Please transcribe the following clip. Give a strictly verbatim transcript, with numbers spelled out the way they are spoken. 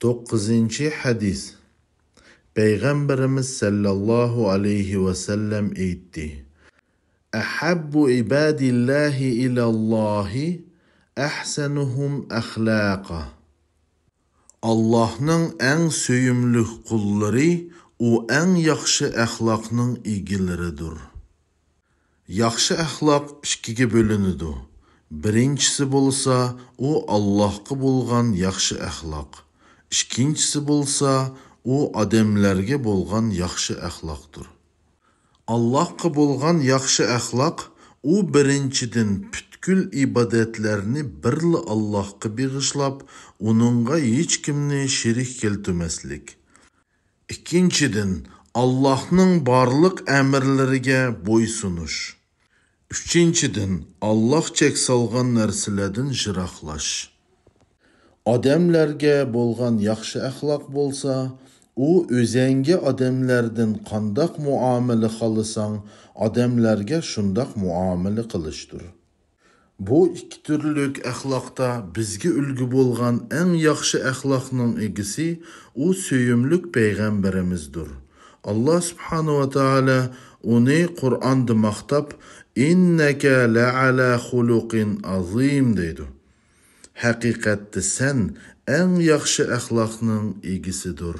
توققۇزىنچى ھەدىس. پەيغەمبىرىمىز سەللەللاھۇ ئەلەيھى ۋەسەللەم ئېيتتى: «أحب عباد الله إلى الله أحسنهم أخلاقا». ئاللاھنىڭ ئەڭ سۆيۈملۈك قۇللىرى ئۇ ئەڭ ياخشى ئەخلاقنىڭ ئىگىلىرىدۇر. ياخشى ئەخلاق ئىككىگە بۆلۈنىدۇ. بىرىنچىسى بولسا، ئۇ ئاللاھقا بولغان ياخشى ئەخلاق. ئىككىنچىسى بولسا، ئۇ ئادەملەرگە بولغان ياخشى ئەخلاقتۇر. ئاللاھقا بولغان ياخشى ئەخلاق، ئۇ بىرىنچىدىن پۈتكۈل ئىبادەتلەرنى بىرلا ئاللاھقا بېغىشلاپ، ئۇنىڭغا ھېچكىمنى شېرىك كەلتۈرمەسلىك. ئىككىنچىدىن، ئاللاھنىڭ بارلىق ئەمىرلىرىگە بويسۇنۇش. ئۈچىنچىدىن، ئاللاھ چەك سالغان نەرسىلەردىن يىراقلاش. ئادەملەرگە بولغان ياخشى ئەخلاق بولسا، ئۇ ئۆزەڭگە ئادەملەردىن قانداق مۇئامىلە خالىساڭ، ئادەملەرگە شۇنداق مۇئامىلە قىلىشتۇر. بۇ ئىككى تۈرلۈك ئەخلاقتا بىزگە ئۈلگە بولغان ئەڭ ياخشى ئەخلاقنىڭ ئىگىسى ئۇ سۆيۈملۈك پەيغەمبىرىمىزدۇر. ئاللاھ سۇبھانەھۇ ۋە تائالا ئۇنى قۇرئاندا ماختاپ، «إنك لعلى خلق عظيم» دەيدۇ. ھەقىقەتتە سەن ئەڭ ياخشى ئەخلاقنىڭ ئىگىسىدۇر.